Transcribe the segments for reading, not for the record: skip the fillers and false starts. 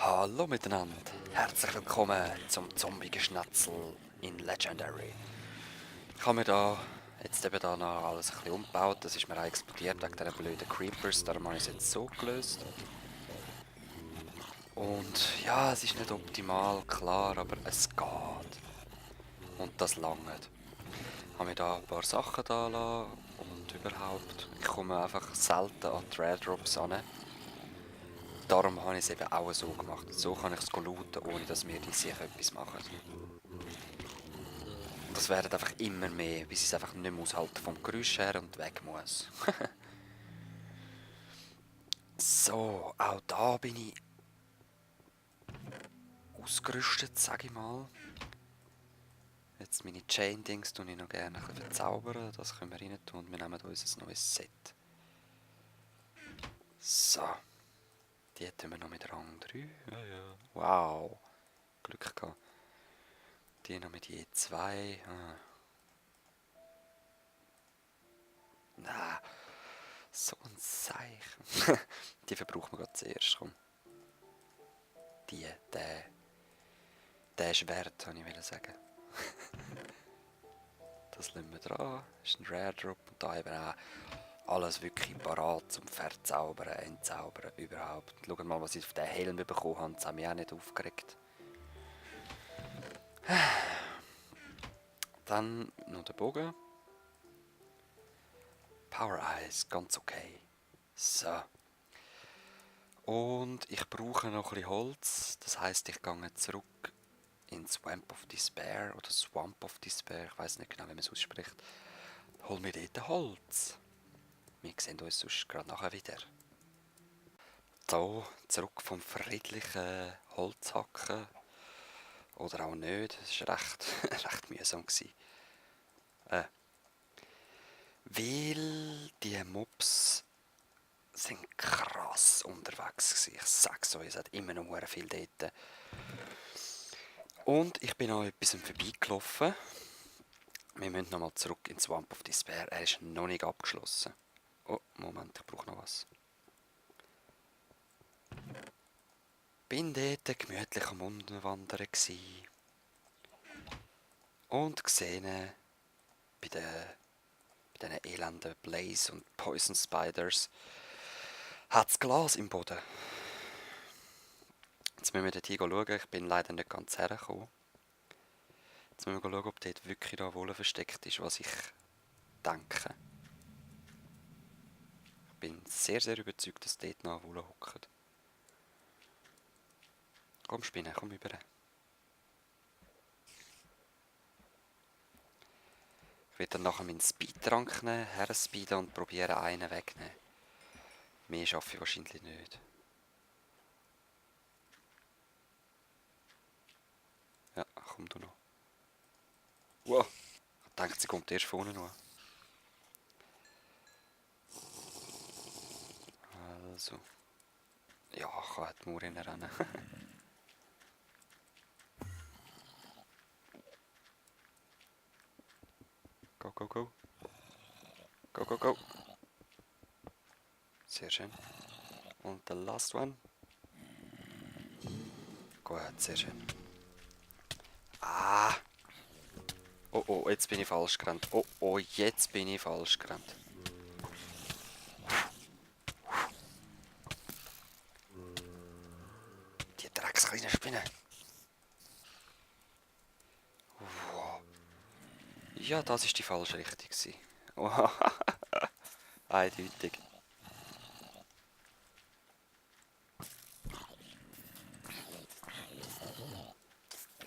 Hallo miteinander, herzlich willkommen zum Zombie-Geschnetzel in Legendary. Ich habe mir da jetzt eben da noch alles ein bisschen umgebaut, das ist mir auch explodiert wegen diesen blöden Creepers, darum habe ich es jetzt so gelöst. Und ja, es ist nicht optimal, klar, aber es geht. Und das langt. Ich habe mir da ein paar Sachen da lassen und überhaupt, ich komme einfach selten an die Rare Drops an. Darum habe ich es eben auch so gemacht. So kann ich es looten, ohne dass mir die sich etwas machen. Und das werden einfach immer mehr, bis ich es einfach nicht mehr aushalten vom Geräusch her und weg muss. So, auch da bin ich ausgerüstet, sage ich mal. Jetzt meine Chain-Dings tue ich noch gerne ein bisschen verzaubern. Das können wir rein tun und wir nehmen uns ein neues Set. So, die tun wir noch mit Rang 3. Ja, ja. Wow, Glück gehabt. Die noch mit je 2. Nein, so ein Seich. Die verbrauchen wir gerade zuerst, komm. Der ist wert, wollte ich sagen. Das lassen wir dran. Das ist ein Rare Drop und da eben auch alles wirklich parat zum Verzaubern, Entzaubern, überhaupt. Schaut mal, was ich auf den Helm bekommen habe, das hat mich auch nicht aufgeregt. Dann noch der Bogen. Power Eyes, ganz okay. So. Und ich brauche noch ein bisschen Holz, das heisst, ich gehe zurück in Swamp of Despair oder Swamp of Despair, ich weiß nicht genau, wie man es ausspricht. Hol mir dort Holz. Wir sehen uns sonst gerade nachher wieder. So, zurück vom friedlichen Holzhacken. Oder auch nicht, es war recht, recht mühsam. Weil die Mobs sind krass unterwegs gewesen. Ich sag's euch, es hat immer noch sehr viel dort. Und ich bin an etwas vorbeigelaufen. Wir müssen nochmal zurück in Swamp of Despair. Er ist noch nicht abgeschlossen. Oh, Moment, ich brauche noch was. Bin dort gemütlich am Umwandern gsi und gesehen bei diesen elenden Blaze und Poison Spiders hat es Glas im Boden. Jetzt müssen wir dort schauen, ich bin leider nicht ganz hergekommen. Jetzt müssen wir schauen, ob dort wirklich da Wolle versteckt ist, was ich denke. Ich bin sehr, sehr überzeugt, dass dort noch Wolle hockt. Komm Spinne, komm rüber. Ich werde dann nachher meinen Speedtrank nehmen, herspeeden und probieren einen wegnehmen. Mehr schaffe ich wahrscheinlich nicht. Ja, komm du noch. Wow, ich dachte, sie kommt erst vorne noch. Also. Ja, ich kann die Mauer rennen. Go, go, go. Go, go, go. Sehr schön. Und the last one. Gut, sehr schön. Ah! Oh, oh, jetzt bin ich falsch gerannt. Oh, oh, jetzt bin ich falsch gerannt. Die dreckskleine Spinne. Wow. Ja, das ist die falsche Richtung. Wow. Eindeutig.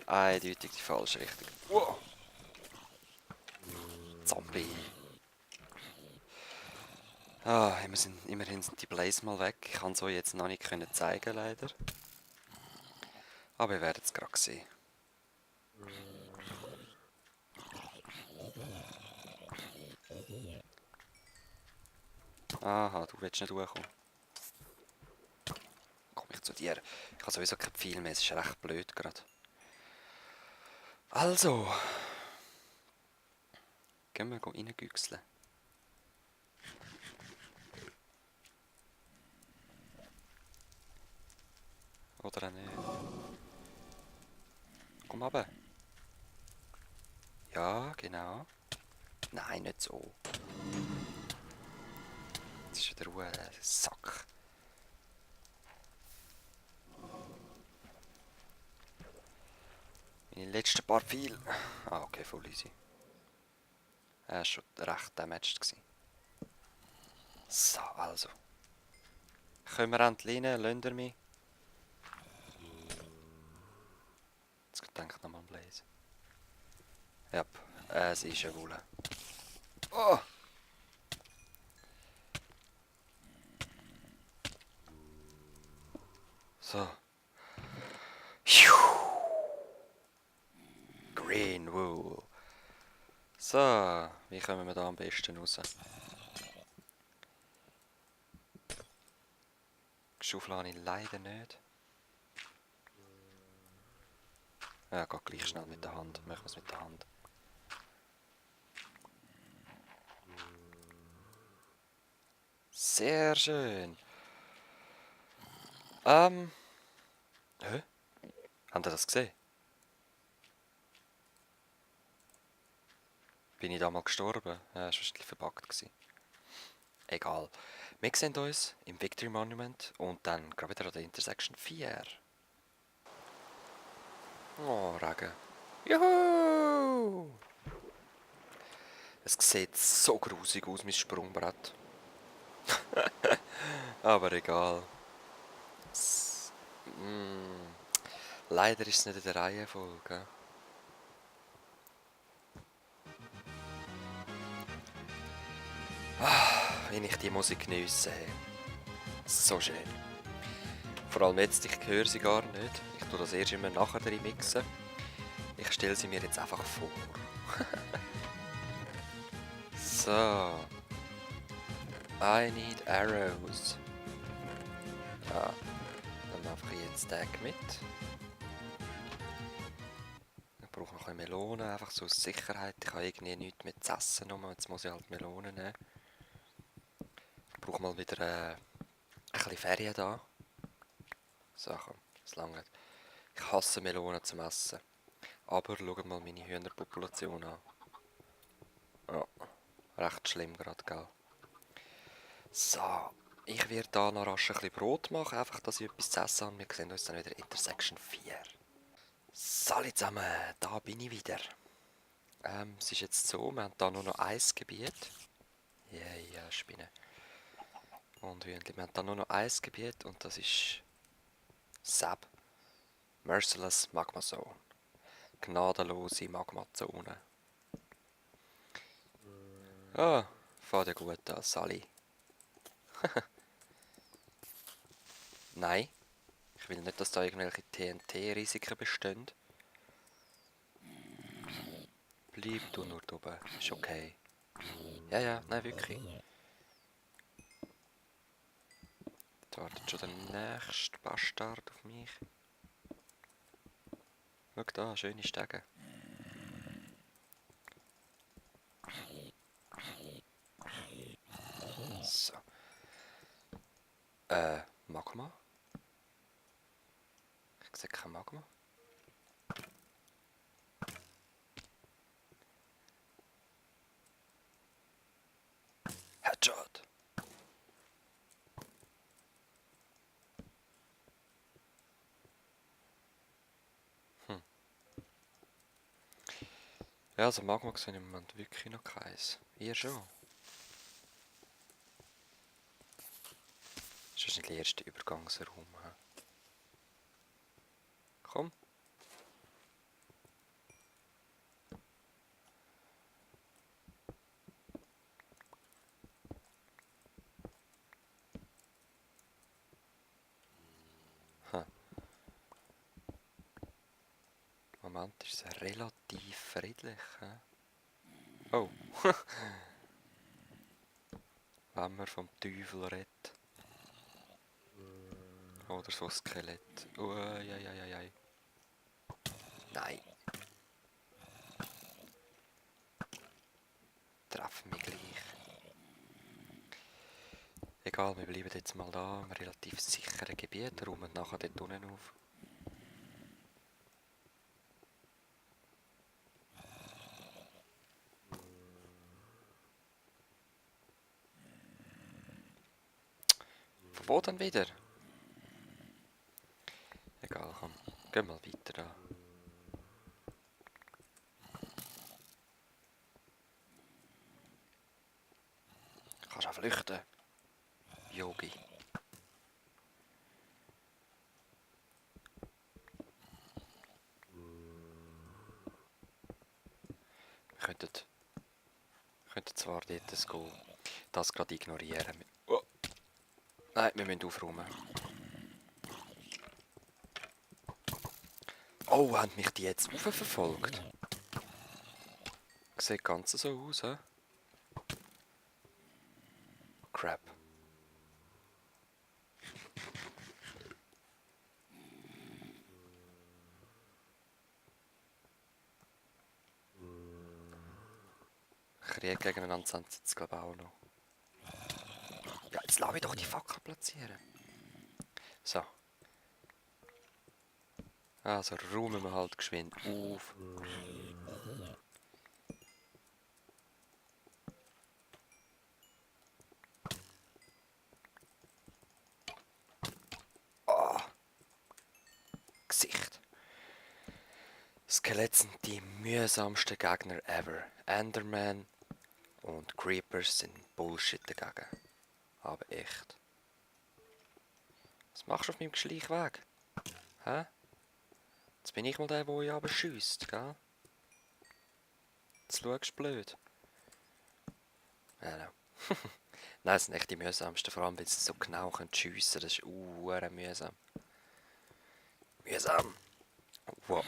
Eindeutig die falsche Richtung. Wow. Zombie. Ah, immerhin sind die Blaze mal weg. Ich kann es euch jetzt noch nicht zeigen, leider. Aber ihr werdet es gerade sehen. Aha, du willst nicht hochkommen. Komm ich zu dir. Ich habe sowieso kein Pfeil mehr, es ist recht blöd gerade. Also. Gehen wir reingüchseln. Oder auch nicht. Komm runter. Ja, genau. Nein, nicht so. Jetzt ist wieder Ruhe, Sack. Meine letzten paar Pfeile. Ah, okay, voll easy. Er war schon recht damaged gewesen. So, also. Können wir endlich rein? Lasst ihr mich? Jetzt denkt nochmal Blaze. Ja, es ist eine Wolle. Oh! So. Green Wool. So, wie kommen wir da am besten raus? Schaufel habe ich leider nicht. Ja, geht gleich schnell mit der Hand. Machen wir es mit der Hand. Sehr schön. Hä? Habt ihr das gesehen? Bin ich da mal gestorben? Ja, das war wahrscheinlich verpackt gewesen. Egal. Wir sehen uns im Victory Monument und dann gerade wieder an der Intersection 4. Oh, Regen. Juhu! Es sieht so grusig aus, mein Sprungbrett. Aber egal. Leider ist es nicht in der Reihenfolge. Wenn ich die Musik geniesse. So schön. Vor allem jetzt, ich höre sie gar nicht. Ich tue das erst immer nachher drin mixen. Ich stelle sie mir jetzt einfach vor. So. I need arrows. Ah, dann mache ich jetzt den mit. Ich brauche noch eine Melone, einfach so aus Sicherheit. Ich habe irgendwie nichts mehr zu essen, jetzt muss ich halt Melonen nehmen. Ich brauche mal wieder ein bisschen Ferien da. So, komm, das lange. Ich hasse Melonen zum Essen. Aber schaut mal meine Hühnerpopulation an. Ja, recht schlimm gerade, gell? So, ich werde da noch rasch ein bisschen Brot machen, einfach, dass ich etwas zu essen habe. Wir sehen uns dann wieder in Intersection 4. Salut zusammen, da bin ich wieder. Es ist jetzt so, wir haben hier nur noch ein Gebiet. Ja, Spinne. Und Hühnchen, wir haben hier nur noch ein Gebiet und das ist Sab. Merciless Magma Zone. Gnadenlose Magmazone. Ah, fährt ja gut an, Sally. Nein, ich will nicht, dass da irgendwelche TNT-Risiken bestehen. Bleib du nur oben, ist okay. Ja, nein, wirklich. Da wartet schon der nächste Bastard auf mich. Schau da, schöne Stege. So. Magma? Ich sehe kein Magma. Headshot! Ja, also Magma gesehen im Moment wirklich noch keins. Ihr schon? Das ist nicht der erste Übergangsraum. He? Komm. Hm. Im Moment ist es relativ friedlich. He? Oh. Wenn man vom Teufel redet. Oder so ein Skelett. Uiuiuiui. Nein. Treffen mich gleich. Egal, wir bleiben jetzt mal da, im relativ sicheren Gebiet, räumen nachher dort unten auf. Wo dann wieder? Egal, komm. Geh mal weiter da. Kannst auch flüchten. Yogi. Wir könnten zwar dort das gerade ignorieren. Oh. Nein, wir müssen aufräumen. Oh, haben mich die jetzt verfolgt? Sieht ganz so aus, hä? Crap. Krieg gegeneinander sind sie jetzt, glaube ich, auch noch. Ja, jetzt lass mich doch die Fackel platzieren. So. Also räumen wir halt geschwind auf. Ah, Gesicht. Skelette sind die mühsamsten Gegner ever. Enderman und Creepers sind Bullshit dagegen. Aber echt. Was machst du auf meinem Schleichweg? Hä? Jetzt bin ich mal der euch aber schiesst, gell? Jetzt schaust du blöd. Nein. Nein, es sind echt die mühsamsten, vor allem weil sie so genau schiessen können. Das ist mühsam. Mühsam! Wow.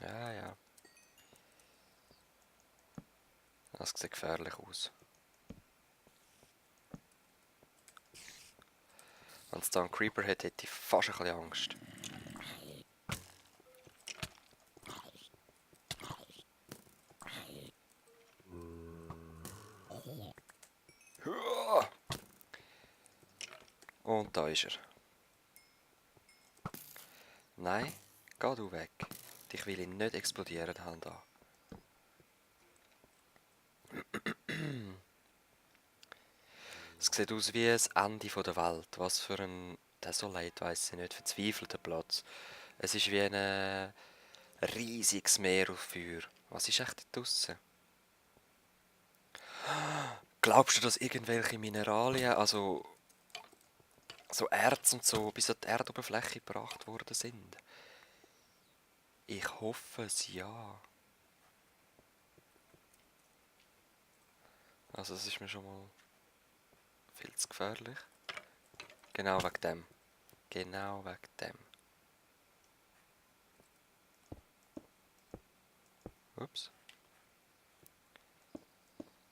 Ja. Das sieht gefährlich aus. Wenn es da einen Creeper hätte, hätte ich fast ein bisschen Angst. Und da ist er. Nein, geh du weg. Dich will ich nicht explodieren haben da. Es sieht aus wie das Ende der Welt. Was für ein desolate, weiss ich nicht, verzweifelter Platz. Es ist wie ein riesiges Meer auf Feuer. Was ist echt da draussen? Glaubst du, dass irgendwelche Mineralien, also so Erz und so, bis an die Erdoberfläche gebracht worden sind? Ich hoffe es, ja. Also es ist mir schon mal viel zu gefährlich. Genau wegen dem. Genau wegen dem. Ups.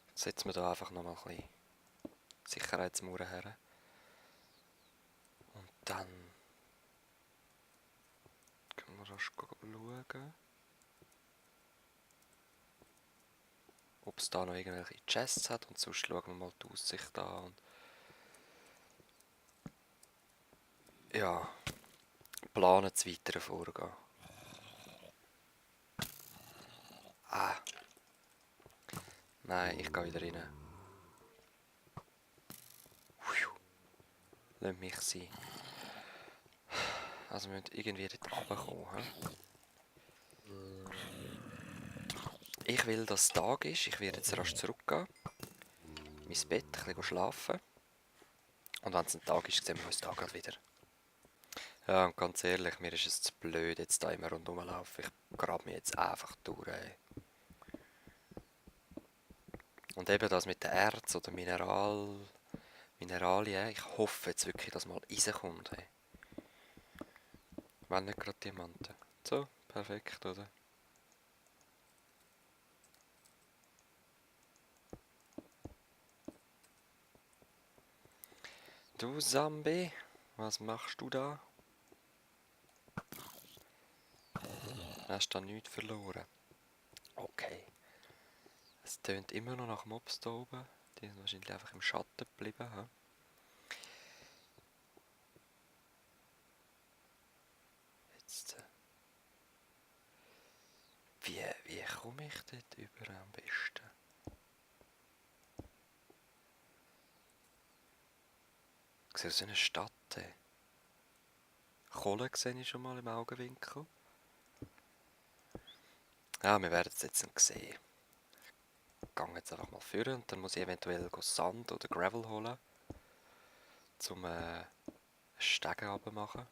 Jetzt setzen wir da einfach nochmal ein bisschen Sicherheitsmauern her. Und dann können wir rasch schauen, ob es da noch irgendwelche Chests hat. Und sonst schauen wir mal die Aussicht an. Und ja, planen das weitere Vorgehen. Ah. Nein, ich gehe wieder rein. Lass mich sein. Also wir müssen irgendwie dort runterkommen. Ich will, dass es Tag ist. Ich werde jetzt rasch zurückgehen. Mein Bett, ein bisschen schlafen. Und wenn es ein Tag ist, sehen wir uns da gerade wieder. Ja, und ganz ehrlich, mir ist es zu blöd, jetzt da immer rundherum laufen. Ich grabe mich jetzt einfach durch. Ey. Und eben das mit der Erz oder Mineralien, ich hoffe jetzt wirklich, dass mal reinkommt. Hey. Wenn nicht gerade Diamanten. So, perfekt, oder? Du Zombie, was machst du da? Hast da nichts verloren? Okay. Es tönt immer noch nach Mobs da oben. Die sind wahrscheinlich einfach im Schatten geblieben. He? Jetzt. ich dort über am besten? Ich sehe so eine Stadt. Kohle sehe ich schon mal im Augenwinkel. Ja, wir werden es jetzt dann sehen. Ich gehe jetzt einfach mal führen und dann muss ich eventuell Sand oder Gravel holen, um Stege runtermachen.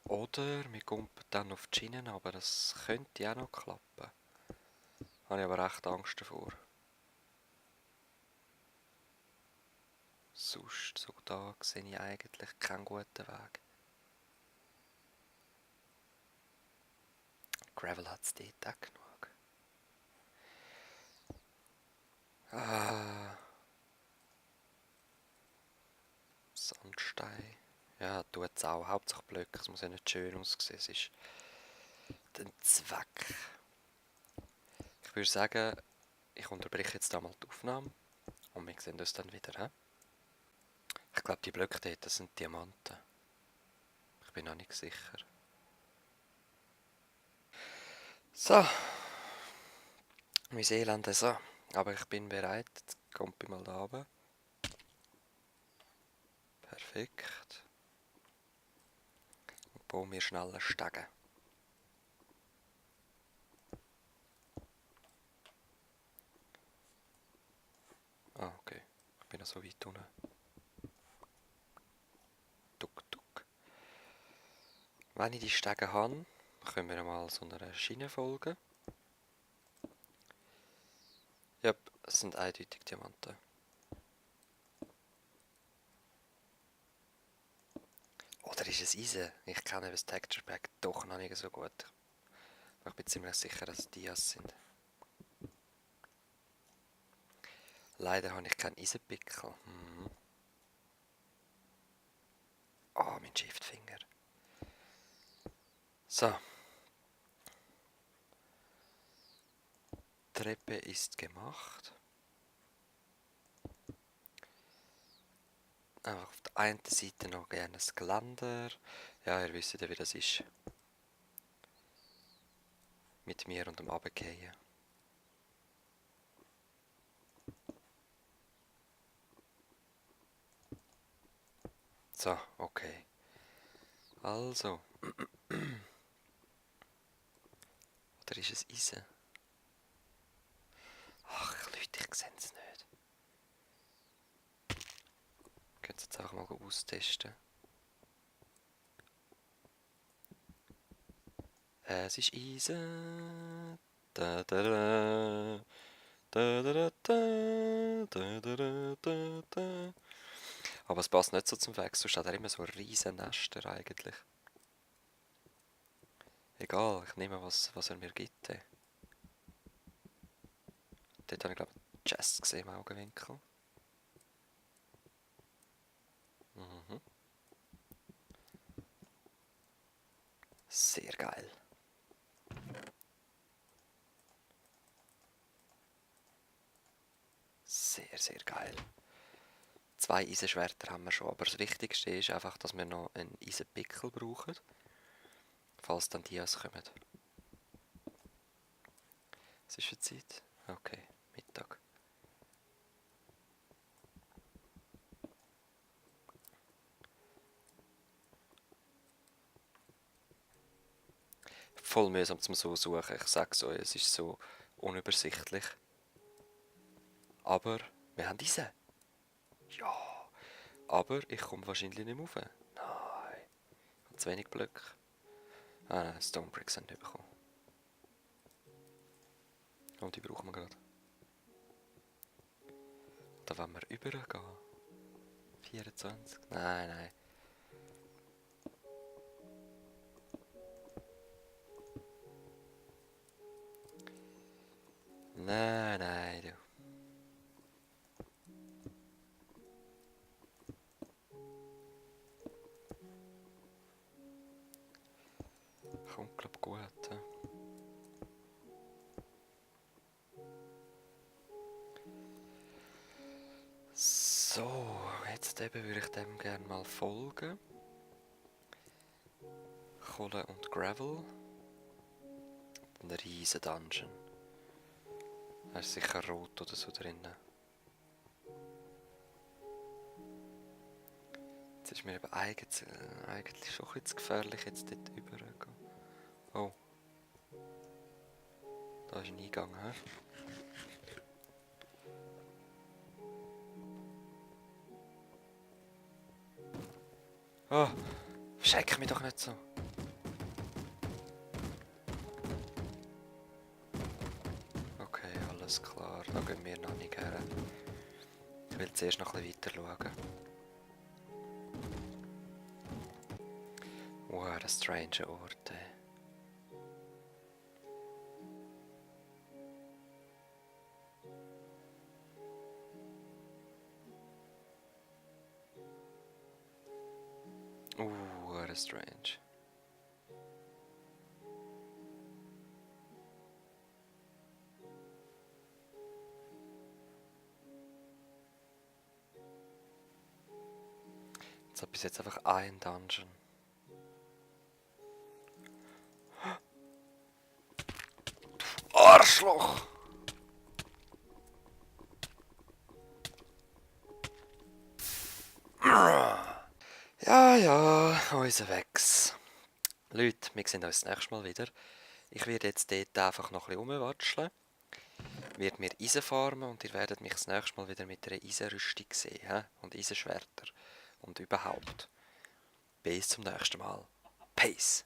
Oder wir kumpen dann auf die Schienen, aber das könnte auch noch klappen. Habe ich aber recht Angst davor. Sonst, so da sehe ich eigentlich keinen guten Weg. Gravel hat es dort auch genug. Ah, Sandstein. Ja, tut es auch. Hauptsache Blöcke. Es muss ja nicht schön aussehen. Es ist ein Zweck. Ich würde sagen, ich unterbreche jetzt einmal die Aufnahme und wir sehen uns dann wieder. He? Ich glaube, die Blöcke dort, das sind Diamanten. Ich bin noch nicht sicher. So, mein Elend so. Aber ich bin bereit. Jetzt kommt ich mal da runter. Perfekt. Und baue mir schnell einen Stegen. Ah, okay. Ich bin noch so weit unten. Tuck, tuck. Wenn ich die Stege habe, können wir mal so einer Schiene folgen. Ja, es sind eindeutig Diamanten. Oder ist es Eisen? Ich kenne das Texture Pack doch noch nicht so gut. Ich bin ziemlich sicher, dass es Dias sind. Leider habe ich keinen Eisenpickel. Ah, mein Shiftfinger. So. Treppe ist gemacht. Einfach auf der einen Seite noch gerne das Geländer. Ja, ihr wisst ja, wie das ist. Mit mir und dem Runterfallen. So, okay. Also. Oder ist es Eisen? Ach, Leute, ich sehe es nicht. Ich könnte es jetzt einfach mal austesten. Es ist Eisen. Da da da. Da da da da. Da da da da da. Aber es passt nicht so zum Weg, sonst hat er immer so riesen Nester eigentlich. Egal, ich nehme was er mir gibt. Dort habe ich glaube ich Chest gesehen im Augenwinkel. Mhm. Sehr geil. Sehr, sehr geil. 2 Eisenschwerter haben wir schon, aber das Wichtigste ist einfach, dass wir noch einen Eisenpickel brauchen, falls dann Dias kommen. Was ist für Zeit? Okay, Mittag. Voll mühsam zum so suchen, ich sag's euch, es ist so unübersichtlich. Aber wir haben Eisen. Ja, aber ich komme wahrscheinlich nicht mehr rauf. Nein, ich habe zu wenig Blöcke. Ah nein, Stone Bricks haben wir bekommen. Und die brauchen wir gerade. Da wollen wir übergehen. 24? Nein, nein. Nein, nein, du. Kommt, glaub gut. He? So, jetzt eben würde ich dem gerne mal folgen. Kohle und Gravel. Ein riesen Dungeon. Da ist sicher rot oder so drinnen. Jetzt ist mir eben eigentlich schon ein bisschen zu gefährlich, jetzt dort rüberzugehen. Oh. Da ist ein Eingang, hä? Oh, schreck mich doch nicht so. Okay, alles klar. Da gehen wir noch nicht her. Ich will zuerst noch ein bisschen weiter schauen. Wow, ein strange Ort. Strange. Jetzt habe ich jetzt einfach ein Dungeon. Du Arschloch! Ja, unser Wex. Leute, wir sehen uns das nächste Mal wieder. Ich werde jetzt dort einfach noch ein bisschen rumwatscheln. Werde mir Eisen farmen und ihr werdet mich das nächste Mal wieder mit einer Eisenrüstung sehen. He? Und Eisenschwerter. Und überhaupt. Bis zum nächsten Mal. Peace!